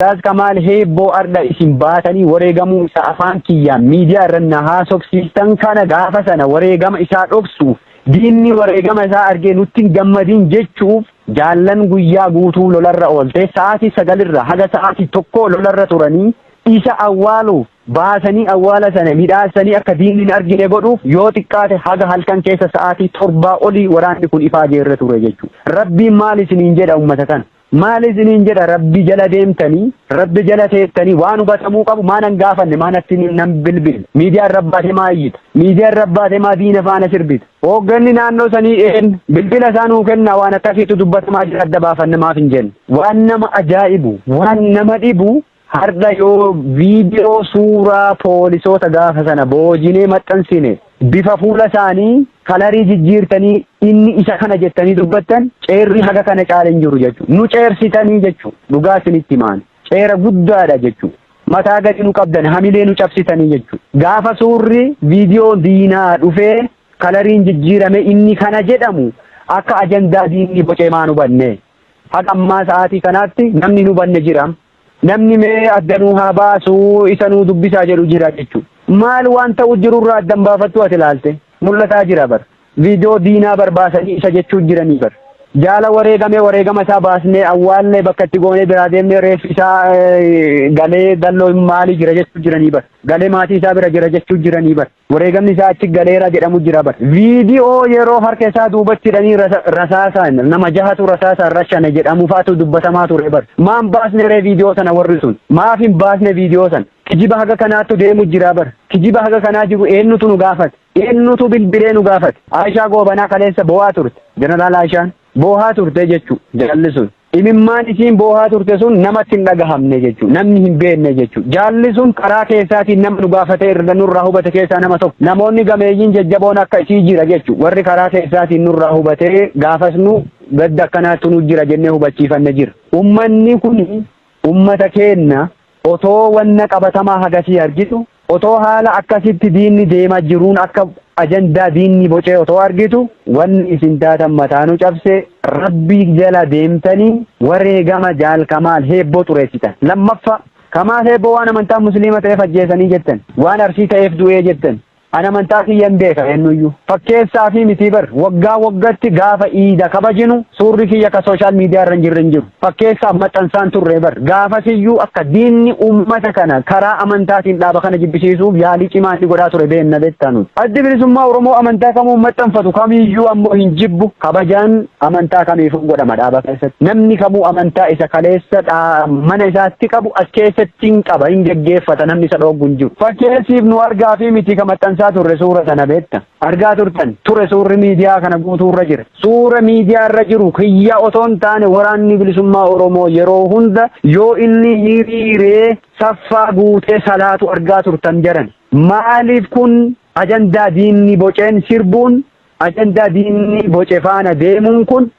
Ustaaz Kamaal Heebboo ardha isin baatanii wareegamuu isaa afaan kiyyaan miidiyaa irra na haasofsiistan kana gaafa sana wareegama isaa dhoksuuf diinni wareegama isaa argee nutti hin gammadin jechuuf jaallan guyyaa guutuu lolarra oolte sa'aatii 9 irra haga sa'aatii 1 lolarra turanii isa awwaaluuf baasanii awwaala sana midhaasanii akka diinni hin argine godhuuf yoo xiqqaate haga halkan keessa sa'aatii 7 olii waraanni kun ifaajeerra ture jechuudha. Rabbiin maal isiniin jedha ummata kana? Maal isiniin jedha Rabbi jala deemtanii, Rabbi jala teettanii waan hubatamuu qabu maa nan gaafanne, maa natti nan bilbille? Miidiyaan rabbaatee maa iyyita? Miidiyaan rabbaatee maa diina faana sirbita? Hoogganni naannoo sanii een bilbila isaa nuu kennaa waan akkasiitu dubbatamaa jira adda baafanne maaf hin jenne? Waan nama ajaa'ibu, waan nama dhibu Hardha yoo viidiyoo suuraa poolisoota gaafa sana boojinee maxxansine bifa fuula isaanii kalarii jijjiirtanii inni isa kana jettanii dubbattan ceerri haga kana caale hin jiru jechuudha. Nu ceersitanii jechuudha. Dhugaa isinitti himaan. Ceera guddaadha jechuudha. Mataa gadi nu qabdan hamilee nu cabsitanii jechuudha. Gaafa suurri viidiyoo diinaa dhufee kalariin jijjiirame inni kana jedhamu akka ajandaa diinni bocee maan hubanne. Haga ammaa sa'aatii kanaatti namni hin hubanne jira. Namni mee adda nuu haa baasuu isa nuu dubbisaa jedhu jira jechuudha. Maal waan ta'u jirurraa addan baafattu ati ilaalte mul'ataa jira bar. Viidiyoo diinaa barbaasanii isa jechuu jiranii bar. Jaala wareegamee wareegama isaa baasnee awwaallee bakka itti goonee biraa deemnee reeffi isaa galee dalloo maalii jira jechuu jiranii bar. Galee maatii isaa bira jira jechuu jiranii bar. Wareegamni isaa achi galeera jedhamu jira bar. Viidiyoo yeroo harka isaa duubatti hidhanii rasaasaan nama jahatu rasaasaan rashane jedhamu fa'atu dubbatamaa ture bar. Maan baasne ree viidiyoo sana warri sun? Maaf hin baasne viidiyoo sana? Kijiba haga kanaattu deemu jira bar. Kijiba haga kanaa jiru eenyutu nu gaafate? Eenyutu bilbilee nu gaafate? Aayishaa Goobanaa kaleessa boo'aa turte. Jeneraal Aayishaan boo'aa turte jechuu jaalli sun. Imimmaan isiin boohaa turte sun namatti hin dhagahamne jechuudha. Namni hin beekne jechuudha. Jaalli sun karaa keessaatiin nama nu gaafatee irra nurraa hubate keessaa nama tokko. Namoonni gameeyyiin jajjaboon akka isii jira jechuudha. Warri karaa keessaatiin nurraa hubatee gaafas nu gadda akkanaatti nu jira jennee hubachiifanne jira. Ummanni kun ummata keenna otoo wanna qabatamaa hagasii argitu, otoo haala akkasitti diinni deemaa jiruun akka ajandaa diinni bocee otoo argitu, wanni isin taatan mataa nu cabse Rabbii jala deemtanii wareegama Jaal Kamaal Heebboo xureessitan. Lammaffaa, Kamaal Heebboo waan amantaa Musliima ta'eef ajjeesanii jettan, waan Arsii ta'eef du'ee jettan. An amantaa kiyyan beeka eenyuyyuu. Fakkeessaa fi mitii bar waggaa waggatti gaafa iida kabajinu suurri kiyya ka social media irra hin jirre hin jiru. Fakkeessaaf maxxansaan turre bar gaafasiyyuu akka diinni uummata kana karaa amantaatiin dhaaba kana jibbisiisuuf yaalii cimaa inni godhaa ture beenna beektaa nuti. Addi Bilisummaa Oromoo amantaa kamuu maxxanfatu kamiyyuu ammoo hin jibbu kabajaan amantaa kamiifuu godhama dhaaba keessatti. Namni kamuu amantaa isa kaleessa mana isaatti qabu as keessatti hin qaba hin geggeeffata namni isa dhooggu hin jiru. Fakkeessiif nu argaa fi miti ka maxxansaa turre suura sana beekta. Argaa turtan ture suurri miidiyaa kana guutuurra jira. Suura miidiyaa irra jiru kiyya otoo hin taane waraanni bilisummaa Oromoo yeroo hunda yoo inni hiriiree saffaa guutee salaatu argaa turtan jaran. Maaliif kun ajandaa diinni boceen sirbuun ajandaa diinni boce faana deemuun kun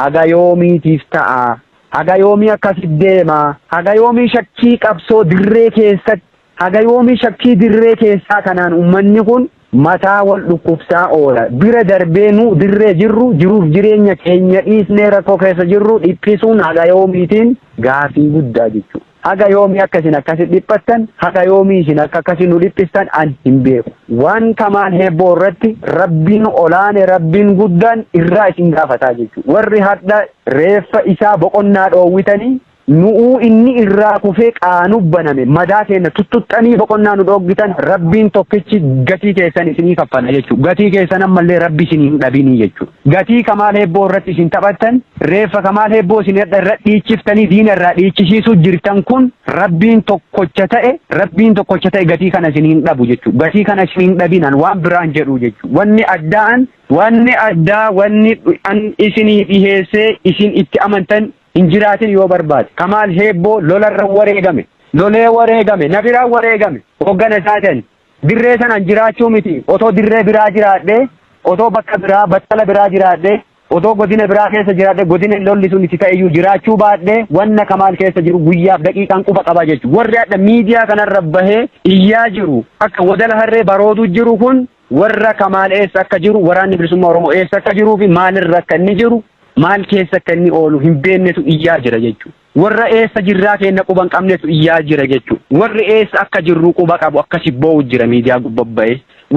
haga yoomiitiif ta'a? Haga yoomii akkasit deema? Haga yoomii shakkii qabsoo dirree keessatti haga yoomii shakkii dirree keessaa kanaan uummanni kun mataa wal dhukkubsaa oola? Bira darbee nu dirree jirru jiruuf jireenya keenya dhiisnee rakkoo keessa jirru dhiphisuun haga yoomiitiin gaafii guddaa jechuudha. Haga yoomii akka isin akkasi dhiphattan, haga yoomii isin akka akkasi nu dhiphistan an hin beeku. Waan Kamaal Heebboo irratti Rabbiin olaane Rabbiin guddaan irraa isin gaafataa jechuudha. Warri hadha reeffa isaa boqonnaa dhoowwitanii nu'uu inni irraa kufee qaanuu baname madaa keenya tuttuxxanii boqonnaa nu dhooggitan Rabbiin tokkichi gatii keessan isinii kaffala jechuudha. Gatii keessan ammallee Rabbi isin hin dhabinii jechuudha. Gatii Kamaal Heebboo irratti isin taphattan reeffa Kamaal Heebboo isin irra dhiichiftanii diina irraa dhiichisiisuu jirtan kun Rabbiin tokkocha ta'e Rabbiin tokkocha ta'e gatii kana isin hin dhabu jechuudha. Gatii kana isin hin dhabinan waan biraan jedhu jechuudha. Wanni addaan wanni addaa wanni an isinii dhiheessee isin itti amantan hin jiraatin yoo barbaade. Kamaal Heebboo lolarra wareegame. Lolee wareegame. Na biraa wareegame. Hoggana isaatiin dirree sanaan jiraachuu miti otoo dirree biraa jiraadhee otoo bakka biraa battala biraa jiraadhee otoo godina biraa keessa jiraadhee godina lolli sun itti ta'eyyuu jiraachuu baadhee wanna Kamaal keessa jiru guyyaaf daqiiqaan quba qaba jechuudha. Warri hadha miidiyaa kanarra bahee iyyaa jiru akka wadala harree baroodu jiru kun warra Kamaal eessa akka jiru waraanni bilisummaa Oromoo eessa akka jiruu fi maalirra akka inni jiru Maal keessa akka inni oolu hin beeknetu iyyaa jira jechuudha. Warra eessa jirraa keenya quba hin qabnetu iyyaa jira jechuudha. Warri eessa akka jirru quba qabu akkasi boo'u jira miidiyaa gubbaa.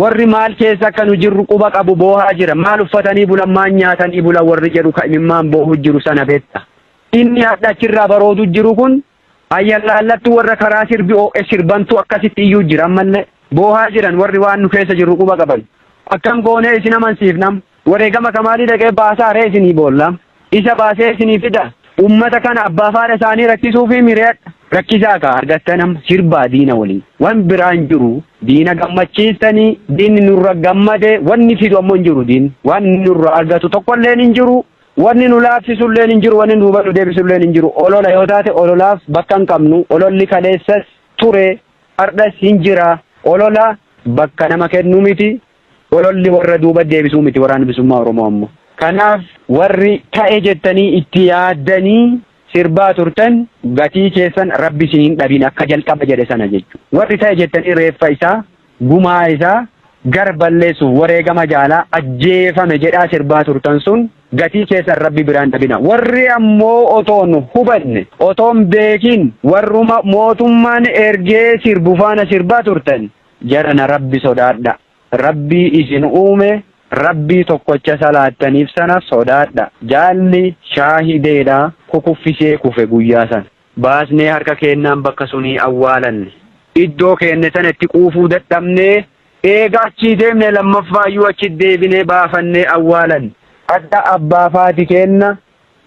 Warri maal keessa akka nu jirru quba qabu boohaa jira. Maal uffatanii bulan, maal nyaatanii bulan warri jedhu kan imimmaan boo'u jiru sana beekta. Inni hadha achirraa baroodu jiru kun ayyallaallattu warra karaa sirbi oo'e sirbantu akkasitti iyyuu jira, ammallee boohaa jiran warri waan nu keessa jirru quba qaban. Akkam goonee isin amansiifnam? Wareegama Kamaalii dhaqee baasaa ree isinii boolla? Isa baasee isinii fida? Ummata kana abbaa faadha isaanii rakkisuu fi mireedha. Rakkisaa ka argattan sirbaa diina waliin. Waan biraan jiru diina gammachiistanii, diinni nurra gammade wanni fidu ammoo hin jiru diinni. Waan nurra argatu tokkolleen hin jiru. Wanni nu laaffisuilleen hin jiru, wanni nu nu deebisuilleen hin jiru. Olola yoo taate ololaaf bakka hin qabnu. Ololli kaleessas ture, hardhas hin jira. Olola bakka nama kennu miti. Ololli warra duuba deebisuu miti Waraana Bilisummaa Oromoo ammoo. Kanaaf warri ta'e jettanii itti yaaddanii sirbaa turtan, gatii keessan Rabbi isin hin dhabin akka jalqaba jedhe sana jechuudha. Warri ta'e jettanii reeffa isaa, gumaa isaa gar balleessuuf wareegama jaalaa ajjeefame jedhaa sirbaa turtan sun gatii keessan Rabbi biraan dhabina. Warri ammoo otoon hubanne, otoon beekin warruma mootummaan ergee sirbu faana sirbaa turtan, jarana Rabbi sodaadha. Rabbii isin uume, Rabbii tokkocha salaattaniif sana sodaadha. Jaalli shaahideedha, kukuffisee kufe guyyaa sana. Baasnee harka keennaan bakka sunii awwaalanne. Iddoo keenne sana itti quufuu dadhabnee, eega achii deemne lammaffaayyuu achi deebinee baafannee awwaalanne. Hadha abbaa faati keenna,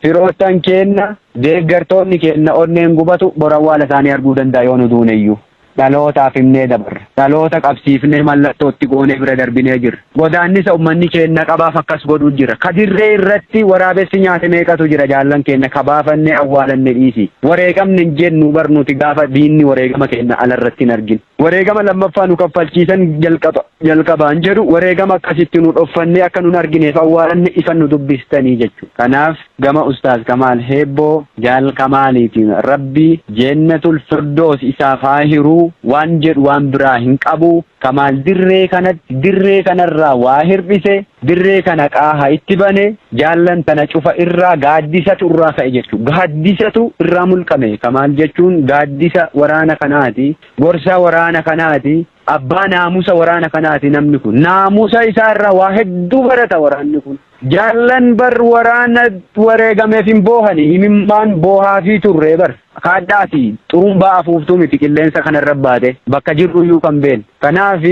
firoottan keenna, deeggartoonni keenna onneen gubatu bor awwaala isaanii arguu danda'a yoo nu duuneyyuu. Dhalootaaf himnee dabarra. Dhaloota qabsiifnee mallattootti goonee bira darbinee jirra. Godaannisa uummanni keenna qabaaf akkas godhuu jira. Ka dirree irratti waraabessi nyaate meeqatu jira jaallan keenna ka baafannee awwaalanne dhiisi. Wareegamne hin jennu bar nuti gaafa diinni wareegama keenna alarratti hin argin. Wareegama lammaffaa nu kaffalchiisan jalqaba jalqabaan jedhu, wareegama akkasitti nu dhoffannee akka nun argineef awwaalanne ifan nu dubbistanii jechuudha. Kanaaf gama Ustaaz Kamaal Heebboo, Jaal Kamaaliitiin Rabbi Jeennatul Firdoos isaaf haa hiruu waan jedhu waan biraa hin qabu. Kamaal dirree kanatti, dirree kanarraa waa hir'ise, dirree kana qaaha itti bane, jaallan tana cufa irraa gaaddisatu irraa ka'e jechuudha. Gaaddisatu irraa mulqame. Kamaal jechuun gaaddisa waraana kanaati. Gorsaa waraana kanaati. Abbaa naamusa waraana kanaati namni kun. Naamusa isaa irraa waa hedduu barata waraanni kun. Jaallan bar waraana wareegameef hin boohani, imimmaan boohaafii turre bar. Kaadhaati xurumbaa afuuftuu miti qilleensa kanarra baate bakka jirru iyyuu kan beeknu. Kanaaf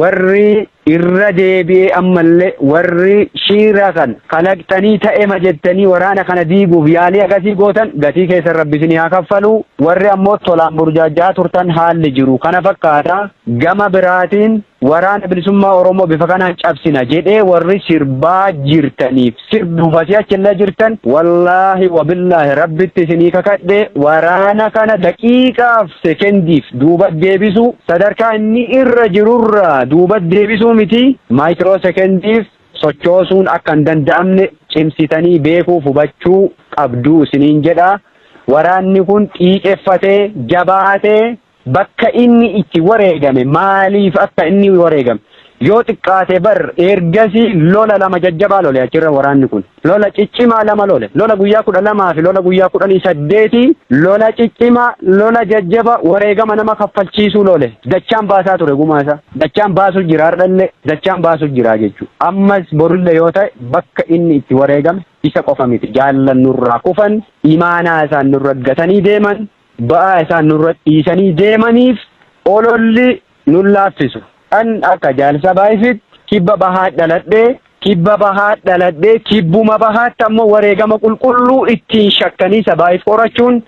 warri irra deebi'ee ammallee warri shiira kan kalaqxanii ta'ema jettanii waraana kana diiguuf yaalii akkasii gootan, gatii keessan Rabbi isinii haa kaffalu. Warri ammoo tolaan burjaajaa turtan, haalli jiru kana fakkaata. Gama biraatiin Waraana Bilisummaa Oromoo bifa kanaan cabsina jedhee warri sirbaa jirtaniif sirbuuf asii achillee jirtan, wallaahi wabillaahi Rabbitti isinii kakadhe, waraana kana daqiiqaaf sekendiif duuba deebisuu, sadarkaa inni irra jirurraa duuba deebisuu miti, maayikiroo sekendiif sochoosuun akka hin danda'amne cimsitanii beekuuf hubachuu qabduu isiniin jedha. Waraanni kun xiiqeffatee jabaatee bakka inni itti wareegame, maaliif akka inni wareegame, yoo xiqqaate bar ergasii lola lama jajjabaa lole achirra waraanni kun, lola ciccimaa lama lole, lola guyyaa 12 fi lola guyyaa 18, lola ciccimaa, lola jajjaba wareegama nama kaffalchiisuu lole. Dachaan baasaa ture gumaa isaa, dachaan baasu jira, har'allee dachaan baasu jira jechuudha. Ammas borullee yoo ta'e bakka inni itti wareegame isa qofa miti, jaallan nurraa kufan, imaanaa isaan nurra gatanii deeman, ba'aa isaan nurra dhiisanii deemaniif ololli nun laaffisu. An akka jaalsa baay'ifitti kibba bahaa dhaladhee, kibba bahaa dhaladhee, kibbuma bahaatti ammoo wareegama qulqulluu ittiin shakkanii sabaayif qorachuun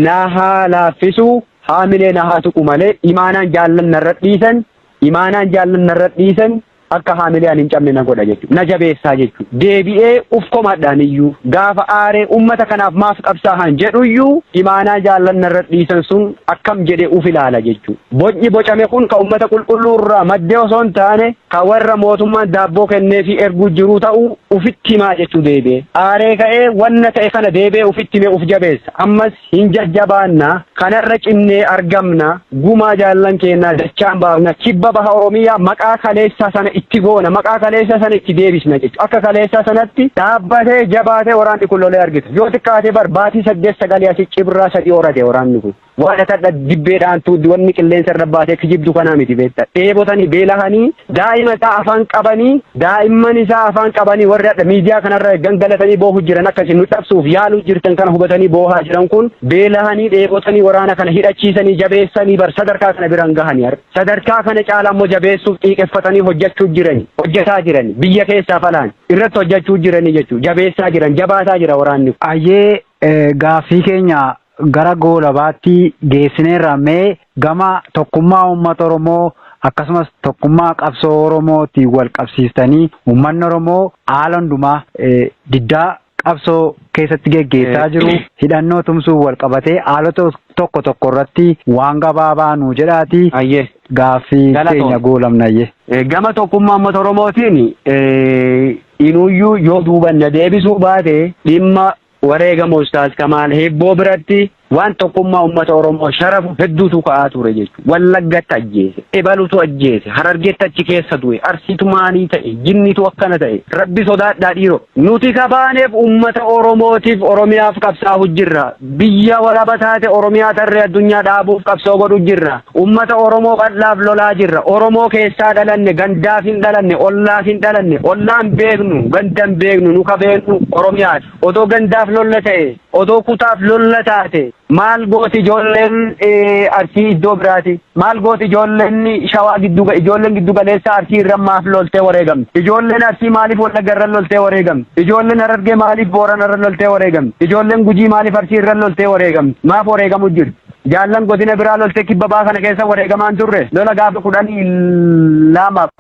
na haa laaffisu, haamilee na haa tuqu malee, imaanaan jaallan narra dhiisan, imaanaan jaallan narra dhiisan akka haamilee ani hin cabne na godha jechuudha. Na jabeessaa jechuudha. Deebi'ee uf komadhaan iyyuu gaafa aaree ummata kanaaf maaf qabsaahan jedhu iyyuu, imaanaa jaallan narra dhiisan sun akkam jedhee uf ilaala jechuudha. Bocni bocame kun ka ummata qulqulluu irraa maddee osoo hin taane ka warra mootummaan daabboo kenneefii erguu jiruu ta'uu ufitti himaa jechuu deebi'ee. Aaree ka'ee wanna ta'e kana deebi'ee ufitti himee uf jabeessa. Ammas hin jajjabaanna, kanarra cimnee argamna, gumaa jaallan keenyaa dachaan baafna, kibba baha Oromiyaa maqaa kaleessaa sana. Itti goona, maqaa kaleessa sana itti deebisna jechuudha. Akka kaleessa sanatti dhaabbatee jabaatee waraanni kun lolee argita. Yoo xiqqaatee bar baatii 8 9 asii cibraa 3 horate waraanni kun. Waan atadha dibbeedhaan tuuddi wanni qilleensa irra baatee kijibdu kanaa miti beekta. Dheebotanii beelahanii daa'ima isaa afaan qabanii, daa'imman isaa afaan qabanii, warri hadha miidiyaa kanarra gangalatanii boohu jiran, akka isin nu cabsuuf yaaluu jirtan kana hubatanii boohaa jiran kun, beelahanii dheebotanii waraana kana hidhachiisanii jabeessanii bar sadarkaa kana biraan gahanii har'a. Sadarkaa kana caalaa immoo jabeessuuf xiiqeffatanii hojjechuu jirani, hojjetaa jirani, biyya keessaa falaan irratti hojjechuu jiranii jechuudha. Jabeessaa jiran, jabaataa jira waraanni kun. Ayyee, gaaffii keenya gara goolabaatti geessineerra. Mee gama tokkummaa uummata Oromoo akkasumas tokkummaa qabsoo Oromootiin wal qabsiistanii, uummanni Oromoo haala hundumaa diddaa qabsoo keessatti geggeessaa jiru hidhannoo tumsuun wal qabatee haalota tokko tokko irratti waan gabaabaa nuu jedhaati Ayyee. gaaffii Galatoom. keenya goolamnayyee. Gama tokkummaa uummata Oromootiin inuyyuu yoo duubanna deebisuu baate, dhimma wareegama Ustaaz Kamaal Heebboo biratti waan tokkummaa uummata Oromoo sharafu hedduutu ka'aa ture jechuudha. Wallaggatti ajjeese, Ebalutu ajjeese, Harargeetti achi keessa du'e, Arsiitu maalii ta'e, jinnitu akkana ta'e. Rabbi sodaadhaa dhiiroo. Nuti kabaaneef uummata Oromootiif Oromiyaaf qabsaa'u jirra. Biyya walaba taate Oromiyaa tarree addunyaa dhaabuuf qabsoo godhu jirra. Uummata Oromoo bal'aaf lolaa jirra. Oromoo keessaa dhalanne, gandaaf hin dhalanne, ollaaf hin dhalanne, ollaan beeknu, gandan beeknu, nu ka beeknu Oromiyaati. Otoo gandaaf lolla ta'e, otoo kutaaf lolla taate, maal gooti ijoolleen Arsii iddoo biraati? Maal gooti ijoolleen Shawaa giddu, ijoolleen giddu galeessa Arsii irra maaf loltee wareegamti? Ijoolleen Arsii maaliif Wallagga irra loltee wareegamti? Ijoolleen Harargee maaliif Boorana irra loltee wareegamti? Ijoolleen Gujii maaliif Arsii irra loltee wareegamti? Maaf wareegamu jiru? Jaallan godina biraa loltee kibba baa kana keessa wareegamaan turre. Lola gaafa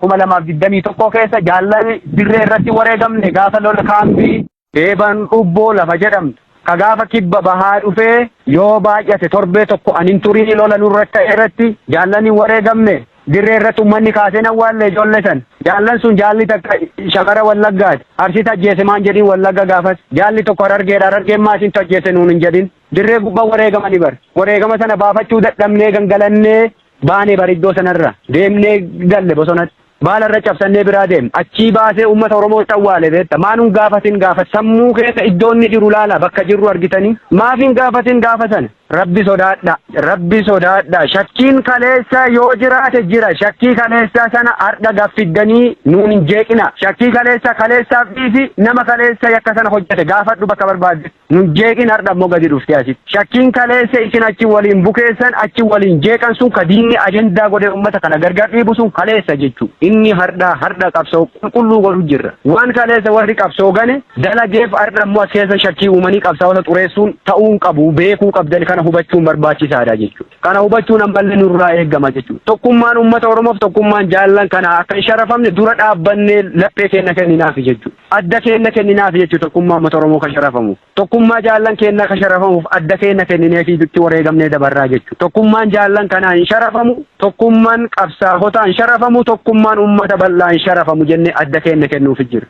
12/2021 keessa jaallan dirree irratti wareegamne, gaafa lola kaambii Eeban Dhubboo lafa jedhamtu. Ka gaafa kibba bahaa dhufee yoo baay'ate torbee tokko anin turii lola nurra ta'e irratti jaallan hin wareegamne. Dirree irratti uummanni kaasee awwaalle ijoollee san. Jaallan sun jaalli takka shamara Wallaggaati. Arsiit ajjeese maan jedhin Wallagga gaafas. Jaalli tokko Harargeedha. Harargeen maasintu ajjeese nuun hin jedhin. Dirree gubbaa wareegamanii bar. Wareegama sana baafachuu dadhabnee gangalannee baanee bar, iddoo sanarra. Deemnee galle bosonatti. Baala irra cabsannee biraa deemne. Achii baasee uummata Oromoo itti awwaale beekta. Maanuun gaafatin gaafa sammuu keessa iddoo inni jiru laala, bakka jirru argitanii. Maaf hin gaafatin gaafa sana? Rabbi sodaadha. Rabbi sodaadha. Shakkiin kaleessa yoo jiraate jira. Shakkii kaleessa sana har'a gaffiddanii nuun hin jeeqina. Shakkii kaleessa kaleessaaf dhiisi, nama kaleessa yakka sana hojjete gaafadhu bakka barbaadde. Nun jeeqin har'a immoo gadi dhuftee asitti. Shakkiin kaleessa isin achi waliin bukeessan, achi waliin jeeqan sun, ka diinni ajandaa godhee uummata kana gargar dhiibu sun kaleessa jechuudha. Inni har'a har'a qabsoo qulqulluu godhu jirra. Waan kaleessa warri qabsoo gane dalageef har'a immoo as keessa shakkii uumanii qabsaa'ota xureessuun ta'uu hin qabu, beekuu qabdan, kana hubachuun barbaachisaadha jechuudha. Kana hubachuun ammallee nurraa eegama jechuudha. Tokkummaan uummata Oromoof tokkummaan jaallan kana akka hin sharafamne dura dhaabbannee laphee keenya kenninaafi jechuudha. Adda keenya kenninaafi jechuudha tokkummaa uummata Oromoo kan sharafamu. Tokkummaa jaallan keenyaa kan sharafamuuf adda keenya kennineefii itti wareegamnee dabarraa jechuudha. Tokkummaan jaallan kanaa hin sharafamu, tokkummaan qabsaa'otaa hin sharafamu, tokkummaan uummata bal'aa hin sharafamu jennee adda keenya kennuufi jira.